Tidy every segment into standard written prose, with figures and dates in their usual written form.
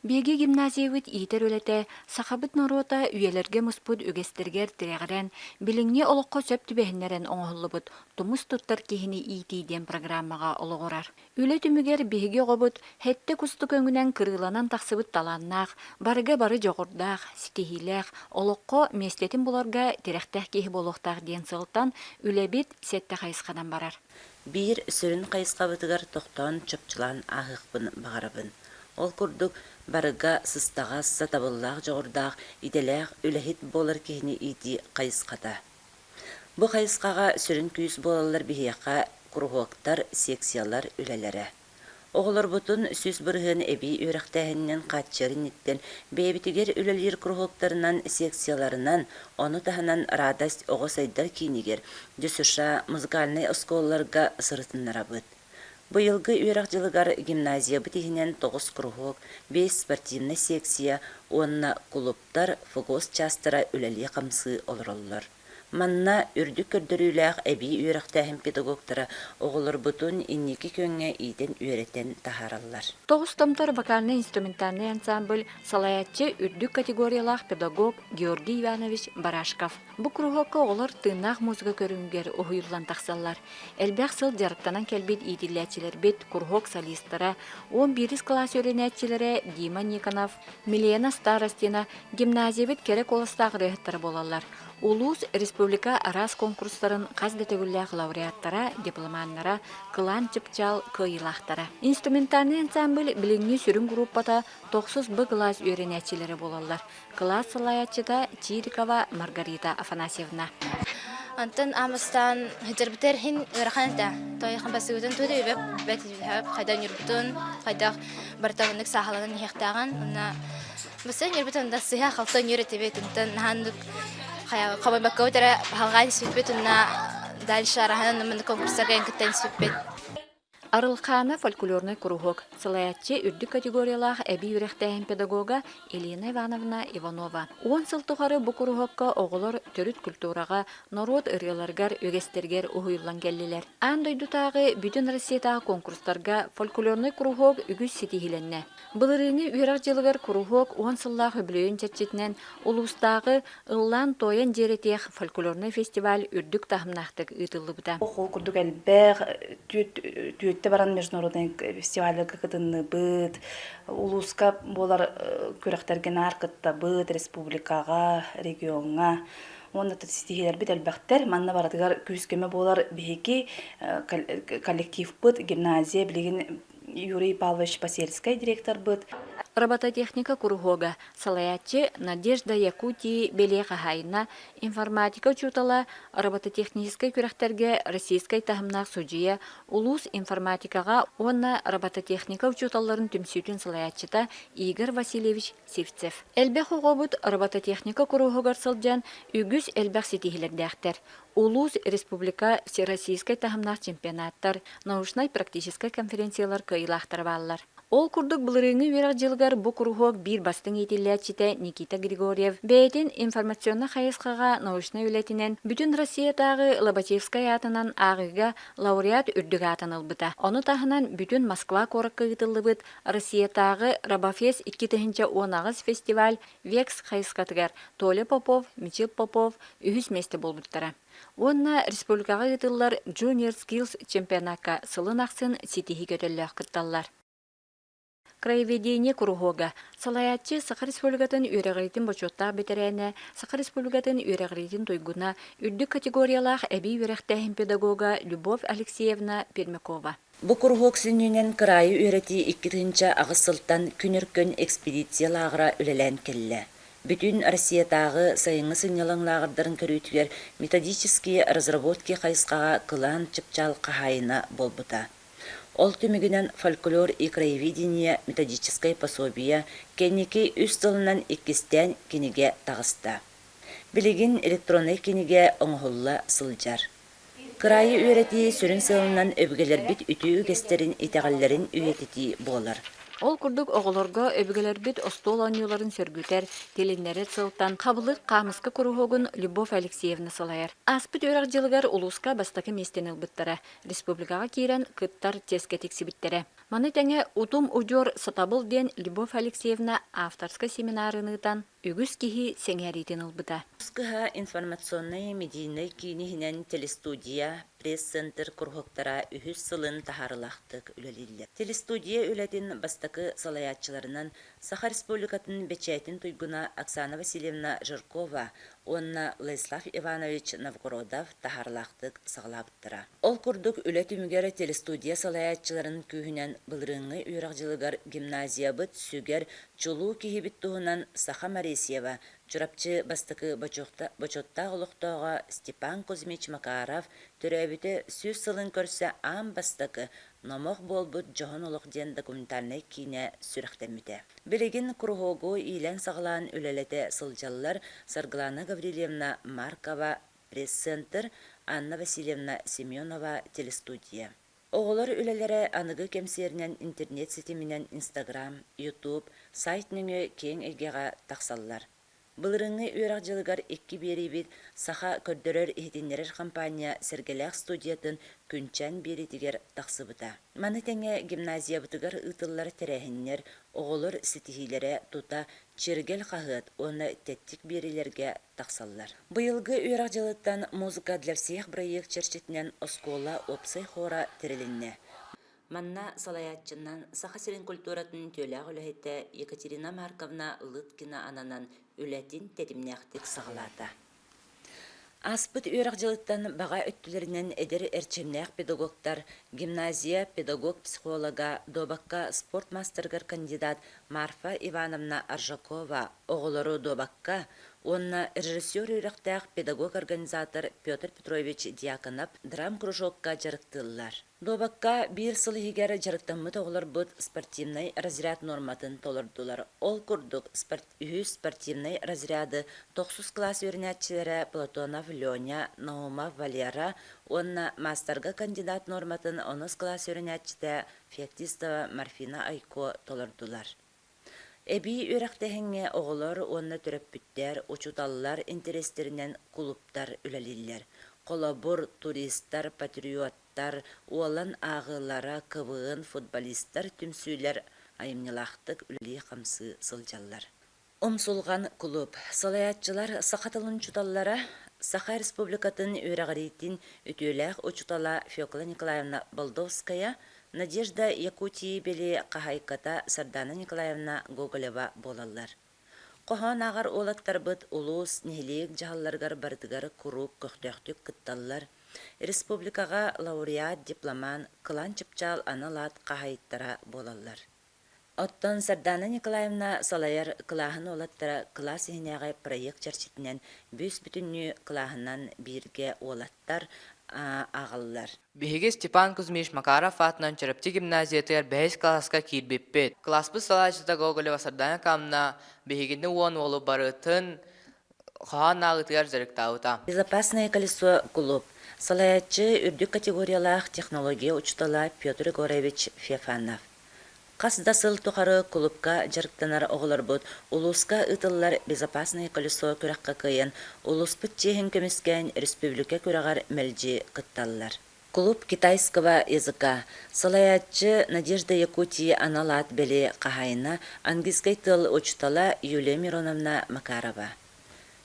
Биһиги гимназиябыт иитэр үлэтэ сахабыт норуота үйэлэргэ муспут үгэстэригэр тирэҕирэн, билиҥҥи олоххо сөп түбэһиннэрэн оҥоһуллубут Тумус туттар киһини иитии диэн программаҕа олоҕурар. Үлэ түмүгэр биһиги оҕобут сэттэ кустук өҥүнэн кырыыланан тахсыбыт талааннаах, барыга бары дьоҕурдаах, ситиһиилээх, олоххо миэстэтин буларга тирэхтээх киһи буолуохтаах диэн сыалтан үлэбит сэттэ хайысханан барар. Биир сүрүн хайысхабытыгар тохтоон чопчулаан ааһыахпын баҕарабын. Ол курдук, барыга сыстаҕас, сатабыллаах дьоҕурдаах, идэлээх үлэһит буолар киһини иитии хайысхата. Бу хайысхаҕа сүрүн күүс буолаллар биһиэхэ куруһуоктар, секциялар үлэлэрэ. Оҕолорбутун 100% эбии үөрэхтээһининэн хааччыйар инниттэн бэйэбитигэр үлэлиир куруһуоктарынан, секцияларынан, ону таһынан «Радость» оҕо сайдар киинигэр, ДЮСШ музыкальнай оскуолаларга сырытыннарабыт. Быйылгы үөрэх дьылыгар гимназиябыт иһинэн тоҕус куруһуок, биэс спортивнай секция уонна кулууптар, ФГОС чаастара үлэлии-хамсыы олороллор. Манна үрдүк көрдөрүүлээх эбии үөрэхтээһин педагогтара оҕолорбутун инники күөҥҥэ иитэн-үөрэтэн таһаараллар. Тоҕус томтор вокальнай-инструментальнай ансамбль салайааччы үрдүк категориялаах педагог Георгий Иванович Барашков. Бу куруһуокка оҕолор тыыннаах музыка көрүҥүгэр уһуйуллан тахсаллар. Элбэх сыл дьарыктанан кэлбит иитиллээччилэрбит, куруһуок солистара, уон биирис кылаас үөрэнээччилэрэ Дима Никонов, Милена Старостина гимназиябыт кэрэ куоластаах ырыаһыттара буолаллар. Улуус, республика араас конкурстарын хас да төгүллээх лауреаттара, дипломаннара, кылаан чыпчаал кыайыылаахтара. Инструментальнай ансамбль билиҥҥи сүрүн группата тохсус Б кылаас үөрэнээччилэрэ буолаллар. Кылаас салайааччыта Чирикова Маргарита Афанасьевна. Онтон аамастаан сылдьарбытыгар иһин ыарахан этэ. Тойхан бассыбытын тута үбэп бэт хайдах ньурбутун, хайдах барыта оннук сааһыланан иһиэхтээҕин. Уонна бассыан ньурбутун да сыһа халта ньүр этибит. Онтон наһааннык хомойбоккобут эрэ халҕаан испиппит уонна дальше араһан маннык конкурстарга кыттан испиппит. Арылхаана фольклорнай куруһуок салайааччы үрдүк категориялаах эбии үөрэхтээһин педагога Елена Ивановна Иванова. Уон сыл тухары бу куруһуокка оҕолор төрүт культураҕа, норуот ырыаларыгар, үгэстэригэр уһуйуллан кэллилэр. Аан дойдутааҕы Бүтүн Россиятааҕы конкурстарга фольклорнай куруһуок үгүс ситиһиилэннэ. Былырыыҥҥы үөрэх дьылыгар куруһуок уон сыллаах үбүлүөйүн чэрчитинэн улуустааҕы Ыллаан-туойан дьиэрэтиэх фольклорнай фестиваль үрдүк таһымнаахтык ыытыллыбыта. Ол курдук элбэх түөттэ баран международный фестивальга кытынныбыт, улууска буолар күрэхтэргэ наар кыттабыт, республикаҕа, региоҥҥа. Уонна ситиһиилэрбит элбэхтэр. Манна барытыгар күүс-көмө буолар биһиги коллективпыт, гимназия билигин Юрий Павлович Посельскай директорбыт. Робототехника куруһуога салайааччы Надежда Якутии бэлиэ хаһаайына, информатика учуутала, робототехническай күрэхтэргэ российскай таһымнаах судьуйа, улуус информатикаҕа уонна робототехника учууталларын түмсүүтүн салайааччыта Игорь Васильевич Сивцев. Элбэх оҕобут робототехника куруһугар сылдьан үгүс элбэх ситиһиилэрдээхтэр. Улуус, республика, всероссийскай таһымнаах чемпионаттар, научнай-практическай конференциялар кыайыылаахтара бааллар. Ол курдук былырыыҥҥы үөрэх дьылыгар бу куруһуок биир бастыҥ иитиллээччитэ Никита Григорьев бэйэтин информационнай хайысхаҕа научнай үлэтинэн Бүтүн Россиятааҕы Лобачевскай аатынан ааҕыыга лауреат үрдүк аатын ылбыта. Ону таһынан бүтүн Москва куоракка ыытыллыбыт Россиятааҕы Робофест 2018 фестиваль ВЕКС хайысхатыгар Толя Попов, Мичил Попов үһүс миэстэ буолбуттара. Уонна республикаҕа ыытыллар Junior Skills чемпионакка сылын ахсын ситиһии көтөллөөх кытталлар. Краеведение куруһуога салайааччы Саха Республикатын үөрэҕириитин бочуоттаах бэтэрээнэ, Саха Республикатын үөрэҕириитин туйгуна, үрдүк категориялаах эбии үөрэхтээһин педагога Любовь Алексеевна Пермякова. Бу куруһуок сүнньүнэн кыраайы үөрэтии 2008 сылтан Күн Өркөн экспедиция лааҕыра үлэлээн кэллэ. Бүтүн Россиятааҕы сайыҥҥы сынньалаҥ лааҕырдарын көрүүтүгэр методические разработки хайысхаҕа кылаан чыпчаал хаһаайына буолбута. Ол түмүгүнэн фольклор и краеведение методическай пособие кэнники үс сылынан иккистээн кинигэ таҕыста. Билигин электроннай кинигэ оҥоһулла сылдьар. Кыраайы үөрэтии сүрүн сыалынан өбүгэлэрбит үтүө үгэстэрин, итэҕэллэрин үйэтитии буолар. Ол курдук оҕолорго өбүгэлэрбит остуол оонньууларын сөргүтэр, тилиннэрэр сылтан хабылык хаамыска куруһуогун Любовь Алексеевна салайар. Ааспыт үөрэх дьылыгар улууска бастакы миэстэни ылбыттара, республикаҕа киирэн кыттар чиэскэ тиксибиттэрэ. Маны тэҥэ Утум удьуор сатабыл диэн Любовь Алексеевна авторскай семинарын ыытан үгүс киһи сэҥээриитин ылбыта. Кыһа информационнай медийнай киин иһинэн телестудия, пресс-центр куруһуоктара үһүс сылын таһаарыылаахтык үлэлииллэр. Телестудия үлэтин бастакы салайааччыларынан Саха Республикатын бэчээтин туйгуна Оксана Васильевна Жиркова уонна Владислав Иванович Новгородов таһаарыылаахтык саҕалаабыттара. Ол курдук үлэ түмүгэр телестудия салайааччыларын күүһүнэн былырыыҥҥы үөрэх дьылыгар гимназиябыт сүгэр чулуу киһибит туһунан Саха Маресьева, Чурапчы бастакы бочуоттаах олохтооҕо Степан Кузьмич Макаров төрөөбүтэ 100 сылын көрсө аан бастакы Номох буолбут дьоһун олох диэн документальнай киинэ сүрэхтэммитэ. Билигин куруһуогу иилэн-саҕалаан үлэлэтэ сылдьаллар Саргылана Гаврильевна Маркова, пресс-центр, Анна Васильевна Семенова, телестудия. Оҕолор үлэлэрэ аныгы кэмсиэринэн интернет ситиминэн Инстаграм, Ютуб, сайт нөҥүө киэҥ эйгэҕэ тахсаллар. Былырыыҥҥы үөрэх дьылыгар икки биэриибит Саха көрдөрөр-иһитиннэрэр хампаанньа Сэргэлээх студиятын Күнчээн биэриитигэр тахсыбыта. Маны тэҥэ гимназиябытыгар ыытыллар тэрээһиннэр, оҕолор ситиһиилэрэ тута Чиргэл хаһыат уонна тэттик биэриилэргэ тахсаллар. Быйылгы үөрэх дьылыттан «Музыка для всех» бырайыак чэрчитинэн оскуола уопсай хора тэрилиннэ. Манна салайааччынан Саха сирин культуратын үтүөлээх үлэһитэ Екатерина Марковна Лыткина ананан үлэтин тэтимнээхтик саҕалаата. Ааспыт үөрэх дьылыттан баҕа өттүлэринэн эдэр эрчимнээх педагогтар гимназия педагог-психолога, дуобакка спорт маастарыгар кандидат Марфа Ивановна Аржакова оҕолору дуобакка уонна режиссер үөрэхтээх педагог-организатор Петр Петрович Дьяконов драм-кружокка дьарыктыыллар. Дуобакка биир сыл иһигэр дьарыктаммыт оҕолорбут спортивнай разряд нуорматын толордулар. Ол курдук, үһүс спортивнай разряды тохсус кылаас үөрэнээччилэрэ Платонов Леня, Наумов Валера уонна маастарга кандидат нуорматын онус кылаас үөрэнээччитэ Феоктистова Марфина Айко толордулар. Эбии үөрэхтээһиҥҥэ оҕолор уонна төрөппүттэр, учууталлар интэриэстэринэн кулууптар үлэлииллэр. Холобур, туристар, патриоттар, уолан ааҕыылара, КВН, футболистар түмсүүлэр айымньылаахтык үлэлии-хамсыы сылдьаллар. Умсулҕан кулууп. Салайааччылар саха тылын учууталлара, Саха Республикатын үөрэҕириитин үтүөлээх учуутала Фекла Николаевна Болдовская, Надежда Якутии били хаһаайката Сардана Николаевна Гоголева буолаллар. Хоһоон ааҕар уолаттарбыт улуус, нэһилиэк дьаһалларыгар барытыгар куруук көхтөөхтүк кытталлар. Республикаҕа лауреат, дипломант, кылаан чыпчаал анал аат хаһаайыттара буолаллар. Оттон Сардана Николаевна салайар кылааһын уолаттара кылаас иһинээҕи проект чэрчитинэн бүүс-бүтүннүү кылааһынан бииргэ уолаттар ааҕаллар. Биһиги Степан Кузьмич Макаров аатынан Чурапчы гимназиятыгар бэһис кылааска киирбиппит. Кылааспыт салайааччыта Гоголева Сардана Камна биһигини уон уолу барытын хоһоон ааҕыытыгар дьарыктаабыта. Безопасное колесо кулууп салайааччы үрдүк категориялаах технология учуутала Петр Егорович Феофанов. Хас да сыл тухары кулуупка дьарыктанар оҕолорбут улууска ыытыллар «Безопасное колесо» күрэххэ кыайан, улууспут чиэһин көмүскээн республика күрэҕэр мэлдьи кытталлар. Клуб китайского языка салайааччы Надежда Якутии анал аат бэлиэ хаһаайына, английскай тыл учуутала Юлия Мироновна Макарова.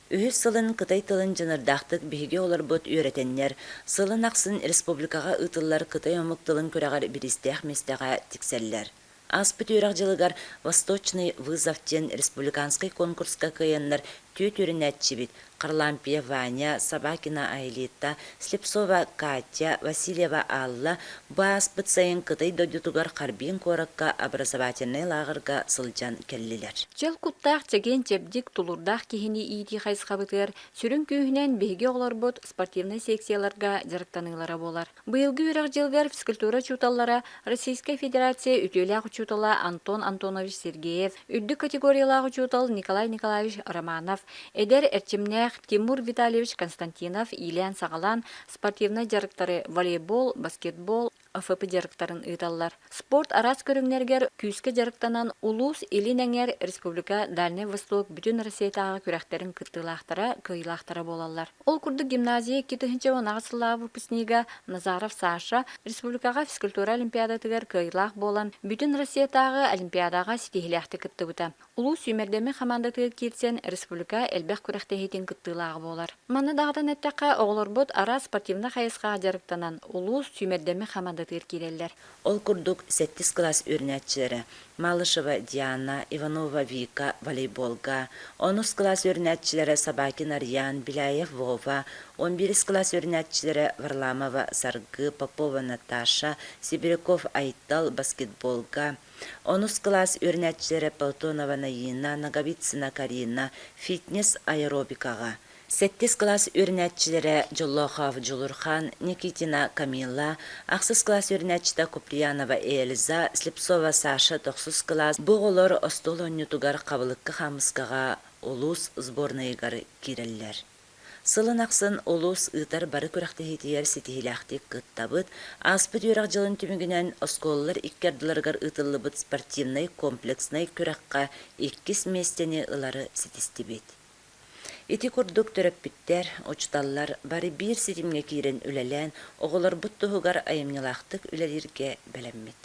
Үһүс сылын кытай тылын дьаныардаахтык биһиги оҕолорбут үөрэтэннэр, сылын ахсын республикаҕа ыытыллар кытай омук тылын күрэҕэр бириистээх миэстэҕэ тиксэллэр. Ааспыт үөрэх дьылыгар «Восточный вызов» диэн республиканскай конкурска кыайаннар түөрт үөрэнээччибит Харлампия Ваня, Собакина Аэлита, Слепцова Катя, Васильева Алла бу ааспыт сайын Кытай дойдутугар Харбин куоракка образовательнай лааҕырга сылдьан кэллилэр. Чөл куттаах чэгиэн-чэбдик, тулуурдаах киһини иитии хайысхабытыгар сүрүн күүһүнэн биһиги оҕолорбут спортивнай секцияларга дьарыктаныылара буолар. Быйылгы үөрэх дьылыгар физкультура учууталлара Российскай Федерация үтүөлээх учуутала Антон Антонович Сергеев, үрдүк категориялаах учуутал Николай Николаевич Романов, эдэр эрчимнээх Тимур Витальевич Константинов иилээн-саҕалаан спортивнай дьарыктары волейбол, баскетбол, ФП дьарыктарын ыыталлар. Спорт араас көрүҥнэригэр күүскэ дьарыктанан улуус Илин эҥэр республика Дальнай Восток бүтүн Россиятааҕы күрэхтэрин кыттыылаахтара, кыайыылаахтара буолаллар. Ол курдук гимназия 2018 сыллааҕы выпускнига Назаров Саша республикаҕа физкультура олимпиадатыгар кыайыылаах буолан бүтүн Россиятааҕы олимпиадаҕа ситиһиилээхтик кыттыбыта. Улуус сүүмэрдэммит хамаандатыгар киирсэн республика элбэх күрэхтэһиитин кыттыылааҕа буолар. Манна даҕатан эттэххэ, оҕолорбут араас спортивнай хайысхаҕа дьарыктанан улуус сүүмэрдэммит хамаандатыгар киирэллэр. Ол курдук, сэттис кылаас үөрэнээччилэрэ Малышева Диана, Иванова Вика волейболга, онус кылаас үөрэнээччилэрэ Собакин Арьян, Беляев Вова, он биирис кылаас үөрэнээччилэрэ Варламова Саргы, Попова Наташа, Сибиряков Айтал баскетболга, онус кылаас үөрэнээччилэрэ Платонова Наина, Ноговицына Карина фитнес-аэробикаҕа, Сэттис кылаас үөрэнээччилэрэ Дьоллоохов Дьулурхан, Никитина Камила, ахсыс кылаас үөрэнээччитэ Куприянова Эльза, Слепцова Саша тохсус кылаас бу оҕолор остуол оонньуутугар хабылыкка хаамыскаҕа улуус сборнайыгар киирэллэр. Сылын ахсын улуус ыытар бары күрэхтэһиитигэр ситиһиилээхтик кыттабыт. Ааспыт үөрэх дьылын түмүгүнэн оскуолалар икки ардыларыгар ыытыллыбыт спортивнай комплекснай күрэххэ иккис миэстэни ылары ситистибит. Ити курдук төрөппүттэр, учууталлар бары биир ситимҥэ киирэн үлэлээн, оҕолорбут туһугар айымньылаахтык үлэлииргэ бэлэммит.